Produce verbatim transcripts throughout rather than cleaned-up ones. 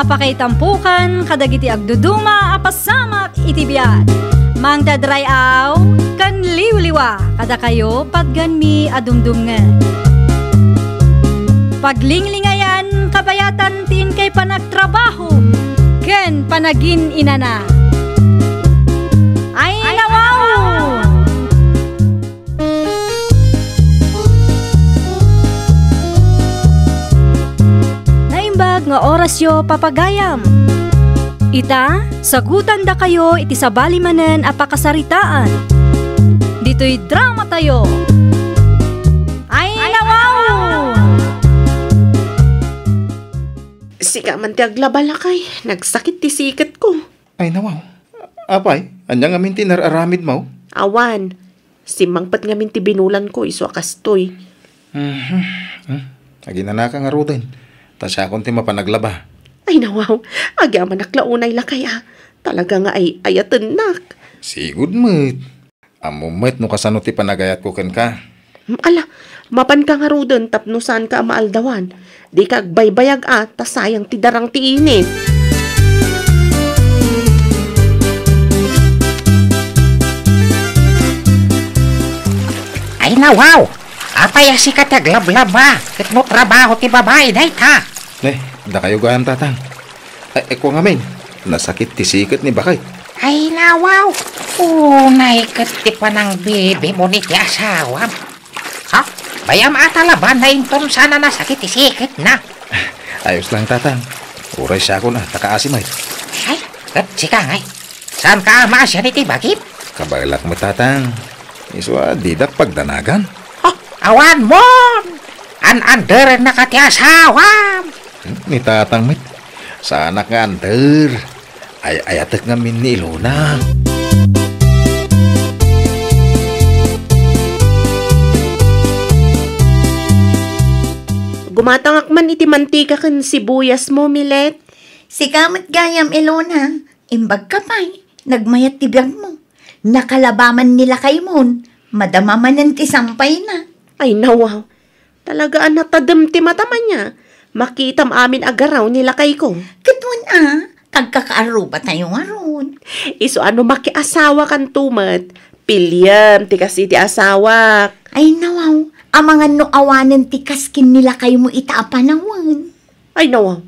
Pakaitampukan kadagiti agduduma a pasamak iti biag. Mangted ray-aw ken liwliwa kadakayo patgenmi a dumdumngeg. Paglinglingayan kabayatan ti inkay panagtrabaho ken panagin-inana. Ay, nawaw! Naimbag nga orasyo, papagayam. Ita, sagutandakayo iti sabali manen a pakasaritaan. Ditoy dramatayo. Ay, nawaw! Sika man ti aglaba, lakay. Nagsakit ti siketko. Ay, nawaw. Apay, ania ngamin ti inar-aramidmo? Awan. Simmangpet ngamin ti binulanko, isu a kastoy. Mhm. Hmm. Aginanaka ngaruden. Ta siakon ti mapanaglaba. Ay, nawaw. Agyamanak la unay, lakay, a. Talaga nga ay-ayatennak. Sigud met. Ammom met no kasano ti panagayatko kenka. Hmm, ala, mapanka ngaruden tapno saanka a maaldawan. Dika agbaybayag a, ta sayang ti darang ti init. Ay, nawaw! Apay a sika ti aglablaba, ket no trabaho ti babai dayta? Ne, dakayo gayam, tatang. Ay, ay, kua ngamin, nasakit ti siket ni baket. Ay, nawaw! Unay ket ti panangbibimon iti asawam. Ha? Bayam a talabanna inton saan a nasakit ti siketna. Ayos lang, tatang. Uray siakon a, ta kaasi met. Ay, ket sika ngay. Saanka a maasian iti bagim? Kabaelak met, tatang. Isu a didak pagdanagan. Ha? Awan mon! An-anderennaka ti asawam! Hmm, ni tatang met. Saanak nga under. Ay-ayatek ngamin ni Ilona. Gumatangak man iti mantika ken sibuyasmo, Milet. Sika met gayam, Ilona. Imbagka pay, nagmayat ti biagmo. Nakalabaman ni lakaymon. Madama manen ti sampayna. Ay, nawaw. Talaga a natadem ti matam ania. Makitam amin a garaw ni lakayko. Ket wen a, agkakaarrubatayo ngarud. Isu a no makiasawakanto met, piliem ti kas iti asawak. Ay, nawaw, amangan no awanen ti kas ken ni lakaymo ita a panawen. Ay, nawaw,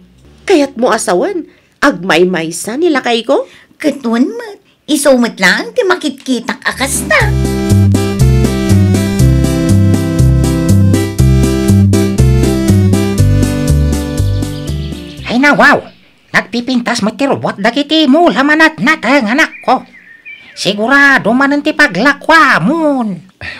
kayatmo a sawen, agmaymaysa ni lakayko? Ket wen met, isu met laeng ti makitkitak a kasta. Ay, nawaw! Nagpipintas met ti rubuat dagiti mula manatnateng, anakko. Sigurado manen ti paglakuamon.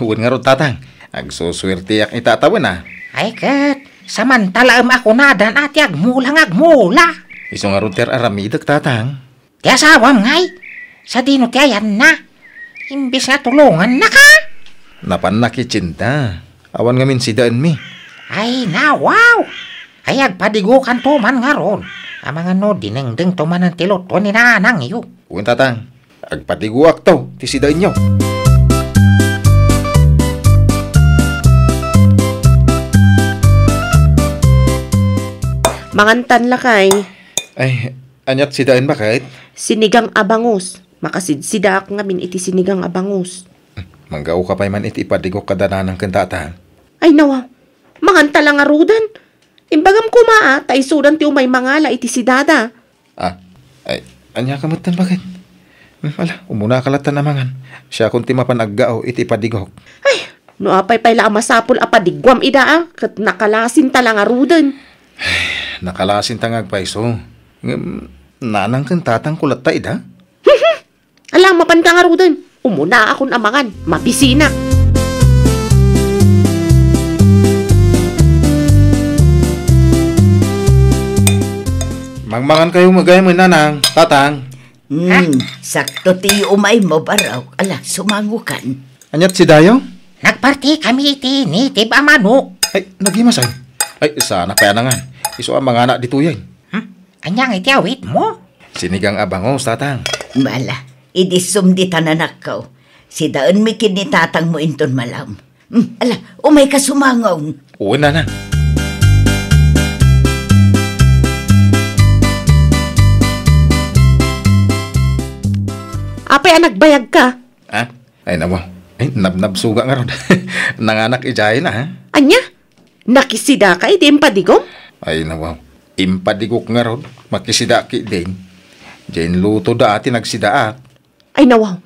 Wen ngarud, tatang. Agsusuertiak ita a tawen a. Ay ket, samantalaem a kunadan a ti agmula nga agmula. Isu ngarud ti ar-aramidek, tatang. Ti asawam ngay, sadino ti ayanna? Imbes nga tulongannaka? Napanna kitchenna. Awan ngamin sidaenmi. Ay, nawaw! Ay, agpadigokanto man ngarud. Amangan no dinengdengto manen ti lutuen ni nanangyo. Wen, tatang. Agpadigoakto ti sidaenyo. Mangantan, lakay. Ay, aniat sidaen, baket? Sinigang a bangus. Makasidsidaak ngamin iti sinigang a bangus. Manggaoka pay man iti ipadigok kada nanang ken tatang. Ay, nawa. Manganta la ngaruden. Imbagam koma a, ta isudan ti umay mangala iti sidada. Ah, ay, ania ka metten, baket? Hmm, ala, umunaka latta a mangan. Siakon ti mapan aggao iti ipadigok. Ay, no apay pay la a masapul a padiguam ida a, ket nakalasinta la ngaruden. Nakalasinta nga agpayso. Ngem, nanang ken tatangko latta ida? Ala, mapanka ngaruden. Umunaakon a mangan. Mabisinak. Mangmangan kayo gayam, nanang, tatang. Hmm, sakto ti umay mo, Barok. Ala, sumangokan. Aniat sidayo? Nagparti kami iti nitib a manok. Ay, nagimasan. Ay, sana pay anangan. Isu a mangana ditoyen. Hmm? Ania nga iti awitmo? Sinigang a bangus, tatang. Mala, idissum ditan, anakko. Sidaenmi ken ni tatangmo inton malam. Hmm, ala, umayka sumangaw. Wen, nanang. Apay a nagbayagka? Ah? Ay, nawaw. Ay, nabnabsuga ngarud. Nanganak idiay na, ha? Ania? Nakisidaka iti impadigom? Ay, nawaw. Impadigok ngarud. Makisidaak ketdin. Diay inlutoda a ti nagsidaak. Ay, nawaw.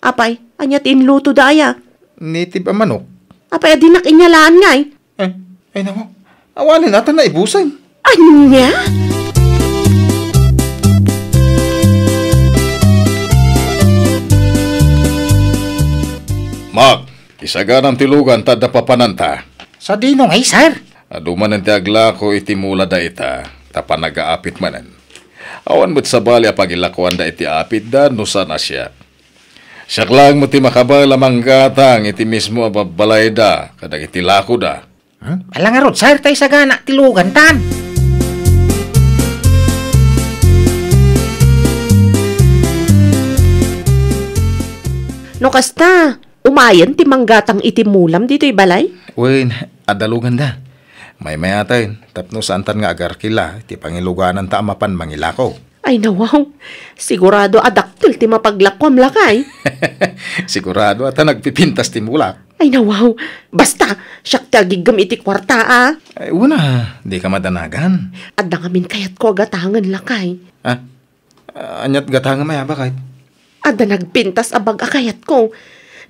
Apay, ania ti inlutoda aya? Native a manok. Apay, a dinak inyalaen ngay? Eh, ay, nawaw. Awanen a ta naibusen. Ania? Mak, isaganam ti lugan ta adda papananta. Sadino ngay, sir? Adu manen ti aglako iti mula dayta, ta panagaapit manen. Awan met sabali a pagilakoanda iti apitda no saan a siak. Siak laeng met ti makabel a manggatang iti mismo a babbalayda kadagiti lakoda. Hmm? Ala ngarud, sir, ta isagana ti lugantan. No kasta, umayen ti manggatang iti mulam ditoy balay? Wen, adda luganda. Maymayaten, tapno saantan nga agarkila ti pangilugananta a mapan mangilako. Ay, nawaw. Sigurado a dakkel ti mapaglakuam, lakay. Sigurado a ta nagpipintas ti mulak. Ay, nawaw. Basta, siak ti agiggem iti kuarta, a. Ay, una, dika madanagan. Adda ngamin kayatko a gatangen, lakay. Ah? Ah, aniat gatangem aya, baket? Adda nagpintas a bag a kayatko.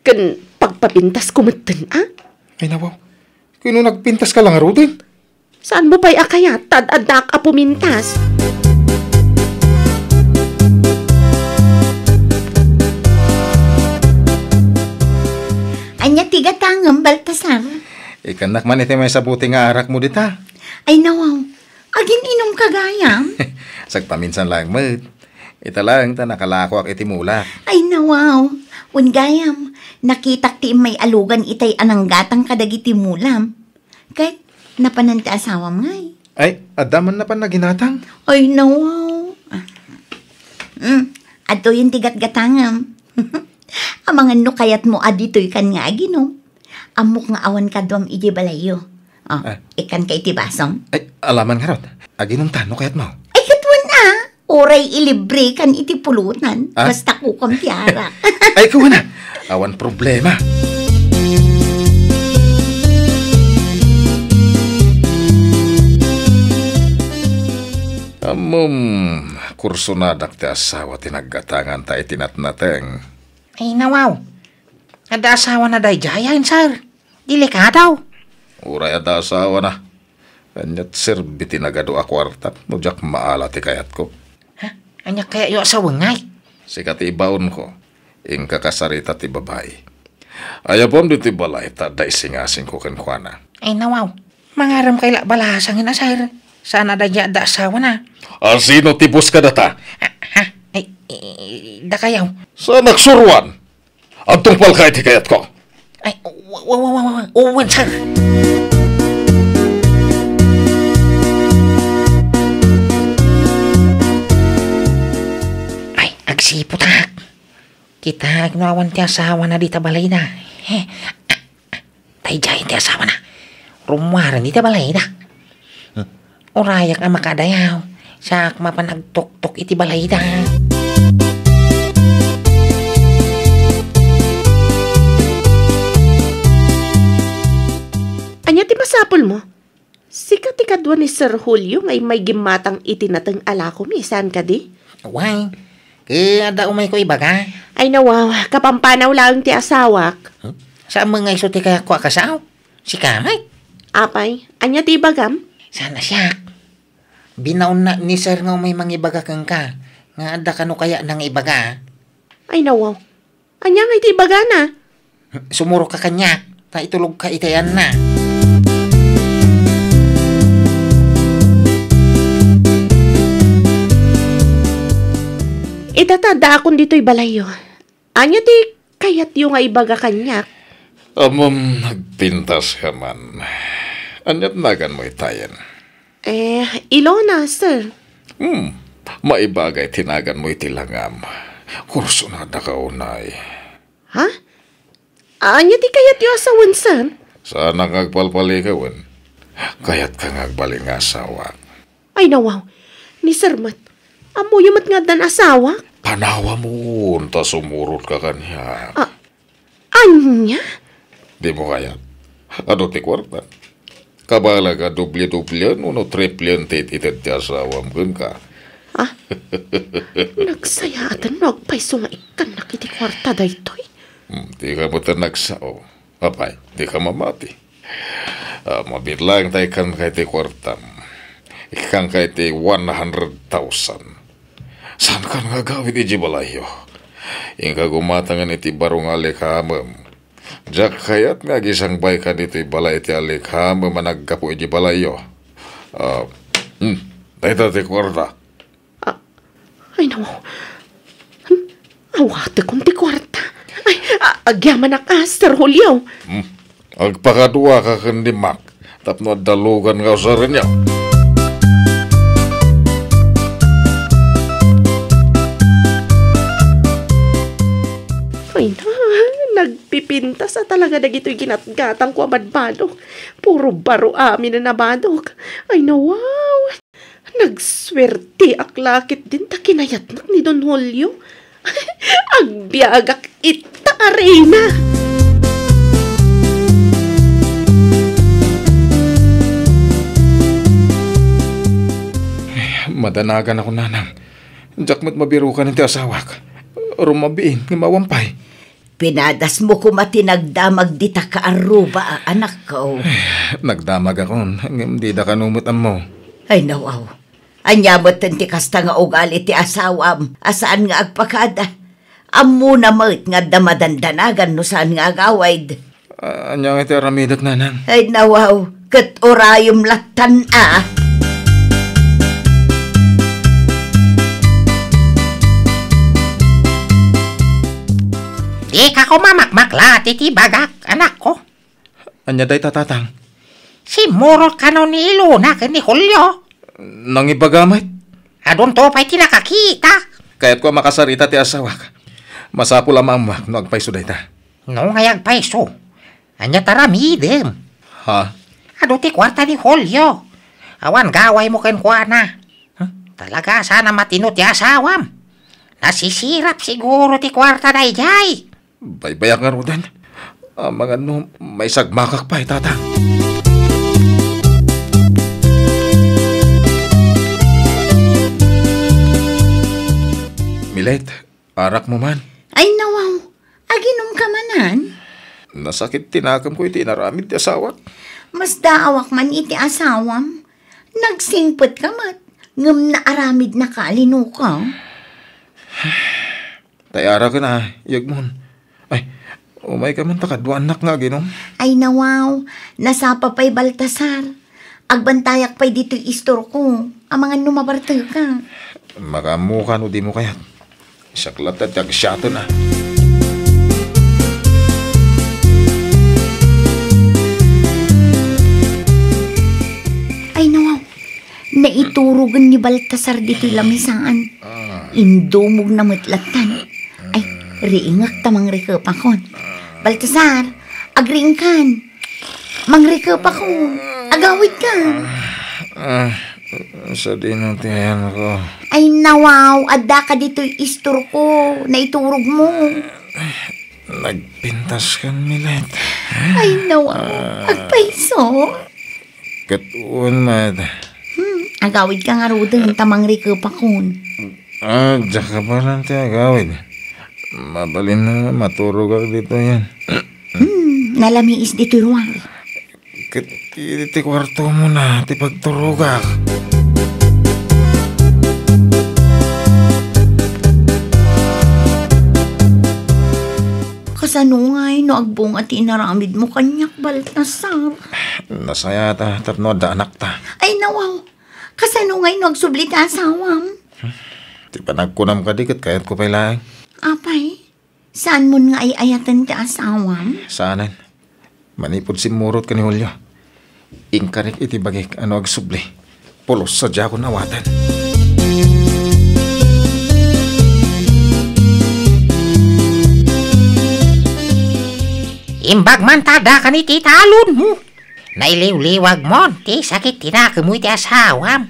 Ken pagpapintasko metten, a? Ay, nawaw. Ken no nagpintaska la ngaruden? Saanmo pay a kayat ta ad-addaak a pumintas? Ania ti gatangem, Baltasar? Ikkannak man iti maysa a buti nga arakmo dita. Ay, nawaw. Agin-inumka gayam? Sagpaminsan laeng met. Ita laeng ta nakalakoak iti mulak. Ay, nawaw. Wen gayam, nakitak ti immay a lugan itay a nanggatang kadagiti mulam. Ket, napanan ti asawam ngay? Ay, adda man napan nga ginatang. Ay, nawaw. Ah. Mm, adtoyen ti gatgatangem. Amangan no kayatmo a ditoy kan nga aginom. Ammok nga awan kaduam idiay balayyo. Oh, ah, ikkanka iti basom. Ay, alaman ngarud. Aginomta no kayatmo. Ay, ket wen a. Uray ilibre kan iti pulutan. Ah? Basta kukuam ti arak. Ay, kuana. Awan problema. Ammom, kursonadak ti asawa ti naggatanganta iti natnateng. Ay, nawaw. Adda asawana daydiay, sir. Delikado. Uray adda asawana. Aniat serbi ti nagadu a kuarta no diak maala ti kayatko? Ha? Ania kayatyo a sawen ngay? Sika ti ibaonko. Inka kasarita ti babai. Ayabam ditoy balay ta adda isingasingko kenkuana. Ay, nawaw. Mangaramkay la balasangen a, sir. Saan a daydiay adda asawana. A, sino ti boss kadata? Ah, ha? Ay, eh, dakayaw. Saan a nagsuruan? Agtungpalka iti kayatko. Ay, wa-, wa-, wa-, wa-, wa-, wen, sir. Ay, agsiputak. Kitaek no awan ti asawana dita balayda. He. Daydiay ti asawana. Rummuaren iti balayda. Hmm. Urayak a makadayaw. Siak mapan agtuktok iti balayda. Ania ti masapulmo? Sika ti kadua ni Sir Julio nga immay gimmatang iti nateng a lakomi, saan kadi? Wen, ket adda umayko ibaga. Ay, nawaw, kapampanaw laeng ti asawak. Huh? Saan met nga isu ti kayatko a kasao? Sika met. Apay, ania ti ibagam? Saan a siak. Binaonna ni Sir nga umay mangibaga kenka, nga adda kano kayatna nga ibaga. Ay, nawaw. Ania ngay ti ibagana? Sumurokka kaniak, ta itulogka iti ayanna. Ita ta addaakon ditoy balayyo. Ania ti kayatyo nga ibaga kaniak? Ammom, nagpintaska man. Aniat naganmo itayen? Eh, Ilona, sir. Hmm, maibagay ti naganmo iti langam. Kursunadaka unay. Ha? Ania ti kayatyo a sawen, sir? Saanak nga agpalpalikawen. Kayatka nga agbalin nga asawak. Ay, nawaw. Ni sir met. Ammoyo met nga addan asawak? Panawamon ta sumurotka kaniak. Ah, ania? Dimo kayat? Adu ti kuarta. Kabaelak a doble-doblen wenno triplen ti itited ti asawam kenka. Ah? Nagsayaaten no agpayso nga ikkannak iti kuarta daytoy? Hmm, dika met nagsao. Apay, dika mamati. Ah, mabiit laeng ta ikkanka iti kuartam. Ikkanka iti one hundred thousand. Saankan nga agawid idiay balayyo? Inka gumatangen iti baro nga alikamem. Diak kayat nga agisangbaykan ditoy balay iti alikamem a naggapu idiay balayyo. Ah, hmm, dayta ti kuarta. Ah, ay, nawaw. Hmm, awatekon ti kuarta. Ay, a-, agyamanak a, Sir Julio. Hmm. Agpakaduaka ken ni Mac tapno adda lugan nga usarenyo. Ay na, nagpipintas a talaga dagitoy ginatgatangko a badbadok. Puro baro amin a nabadok. Ay, nawaw. Nagsuerteak la ketdin ta kinayatnak ni Don Julio. Agbiagak ita a reyna. Ay, madanaganakon, nanang. Diak met mabirukan iti asawak. Rumabiin, ngem awan pay. Pinadasmo koma ti nagdamag dita kaarruba a anakko. Nagdamagakon, ngem dida kano met ammo. Ay, nawaw. Ania metten ti kasta nga ugali ti asawam a saan nga agpakada? Ammona met nga adda madandanagan no saan nga agawid. Ah, ania nga ti aramidek, nanang? Ay, nawaw. Ket urayem lattan a. Dika koma makmaklati ti bagak, anakko. Ania dayta, tatang? Simmurot kano ni Ilona ken ni Julio. Nangibaga met? Adunto pay ti nakakita. Kayatko a makasarita ti asawak. Masapul a maammuak no agpayso dayta. No ngay agpayso, ania ti aramidem? Ha? Adu ti kuarta ni Julio. Awan gawaymo kenkuana. Huh? Talaga saan a matino ti asawam. Nasisirap siguro ti kuarta daydiay. Baybayak ngaruden. Amangan no maisagmakak pay, tatang. Milet, arakmo man. Ay, nawaw. Aginumka manen? Nasakit ti nakemko iti inaramid ti asawak. Masdaawak man iti asawam. Nagsingpetka met, ngem naaramidnaka a linukaw. Tay araken a, yegmon. Ay, umayka man ta kaduanak nga aginum. Ay, nawaw, nasapa pay, Baltasar. Agbantayak pay ditoy istorko, amangan no mabarteka. Makaammoka no dimo kayat. Siak latta ti agsiaten a. Ay, nawaw. Naiturogen ni Baltasar ditoy lamisaan. Ah. Indumogna met lattan. Ay, riingek ta mangrikepakon. Baltasar, agriingkan. Mangrikepakon. Agawidka. Ah, sadino ti ayanko? Ay, nawaw, addaka ditoy istorko. Naiturogmo. Nagpintaskan, Milet. Ay, nawaw. Ah. Agpayso? Ket wen met. Hmm, agawidka ngaruden ta mangrikepakon. Ah, diak kabaelan ti agawid. Mabalin a maturogak ditoyen. Hmm, nalamiis ditoy ruar. Ket iti kuartomon a ti pagturogak. Kasano ngay no agbunga ti inaramidmo kaniak, Baltasar? Nasayaat a tapno adda anakta. Ay, nawaw. Kasano ngay no agsubli ti asawam? Ti panagkunam kadi ket kayatko pay laeng. Apay, saanmon nga ay-ayaten ti asawam? Saanen. Manipud simmurot ken ni Julio, inkarik iti bagik a no agsubli, pulos a diakon awaten. Imbag man ta adda kan iti talonmo. Nailiwliwagmon ti sakit ti nakemmo iti asawam.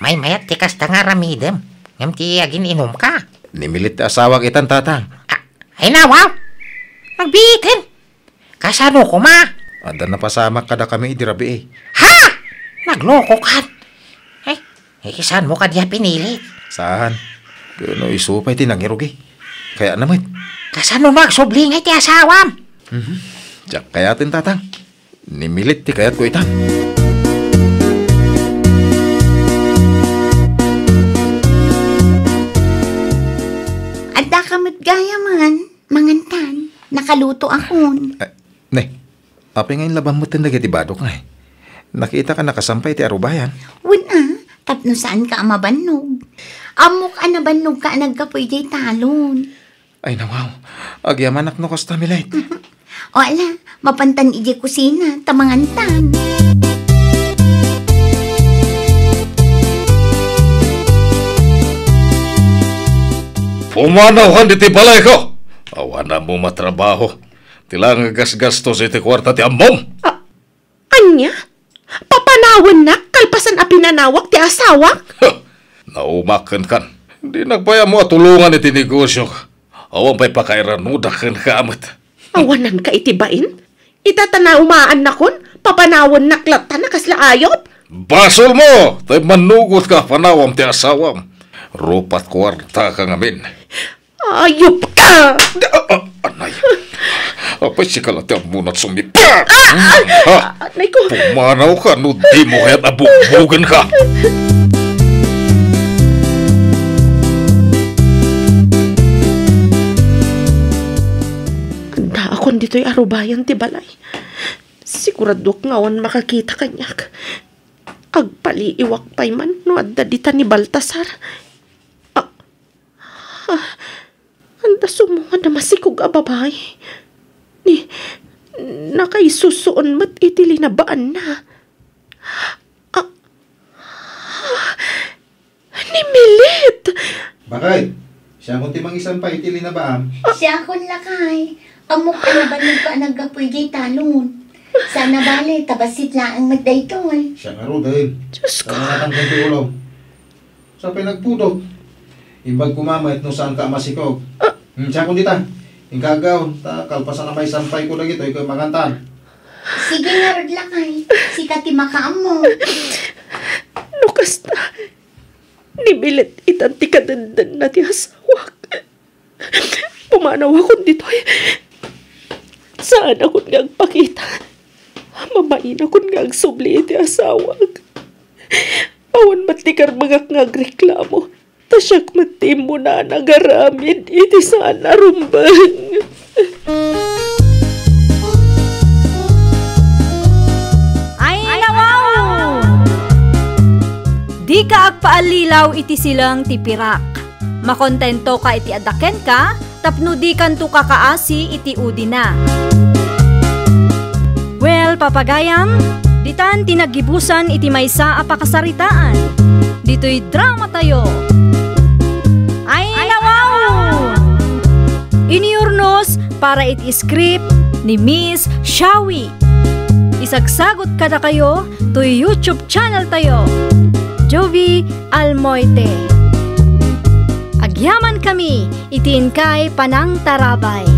Maymayat ti kasta nga aramidem, ngem ti agin-inumka. Nimilit ti asawak itan, Tatang. Ah, ay, nawaw! Nagbiiken! Kasano koma? Adda napasamak kadakami idi rabii. Ha? Naglokokan? Ay, eh, saan mo kadi a pinilit? Saan? Pero no isu pay ti nangirugi. Kayatna met. Kasano no agsubli nga iti asawam? Mhm. Diak kayaten, Tatang. Nimilit ti kayatko itan. Adda ka met gayam, mangantan. Nakalutoakon. Eh, ne, apay nga inlaban metten dagiti badok, ne? Nakitaka nakasampay iti arubayan. Wen a, tapno saanka a mabannog. Ammok a nabannogka a naggapu idiay talon. Ay, nawaw. Agyamanak no kasta, Milet. O ala, mapantan idiay kusina, ta mangantan. Pumanawkan ditoy balayko! Awan ammo matrabaho. Ti la nga gasgastos iti kuarta ti ammom. Ah, ania? Papanawennak kalpasan a pinanawak ti asawak? Huh! Naumak kenkan. Dinak pay ammo a tulongan iti negosio. Awan pay pakairanudak kenka met. Awananka iti bain? Ita ta naumaannakon, papanawennak latta a kasla ayop? Basolmo! Tay manugotka a panawam ti asawam. Rupat kuartaka ngamin. Ayopka! Da-, a-, a-, anay. Apay sika la ti ammo a sumipa? Ah! Hmm, ha? Anayko. Pumanawka no dimo kayat a bugbogenka. Addaakon ditoy arubayan ti balay. Siguraduak nga awan makakita kaniak. Agpaliiwak pay man no adda dita ni Baltasar. Ah, Ah, anda sumungan a masikog a babai? Ni, nakaisusuon met iti linabaanna. Ah, ah, ni Milet! Bakay, siakon ti mangisampay iti linabaam. Siakon, lakay. Ammok a nabannogka a naggapu idiay talon. Saan a bale, ta bassit laeng met daytoy. Siak ngaruden. Diyos ko. Saan a natangken ti ulo? Sa pay nagpudot. Imbag koma met no saanka a masikog. Ah. Hmm, siakon dita. Inka agawon, ta kalpasan a maisampayko dagitoy ket mangantan. Sige ngarud, lakay. Sika ti makaammo. No kasta, ni Milet itan ti kadendena ti asawak. Pumanawakon ditoy. Saanakon nga agpakita. Mabainakon nga agsubli iti asawak. Awan met ti karbengak nga agreklamo. Ta siak met ti immunana nga aramid iti saan a rumbeng. Ay, nawaw! Dika agpaallilaw iti silang ti pirak. Makontentoka iti adda kenka tapno dikanto kakaasi iti udina. Well, papagayam, ditan ti naggibusan iti maysa a pakasaritaan. Ditoy dramatayo. Ay, nawaw! Inurnos para iti script ni Miss Shawi. Isagsagut kadakayo toy YouTube channel tayo, Jovie Almoite. Agyamankami iti inkay panangtarabay.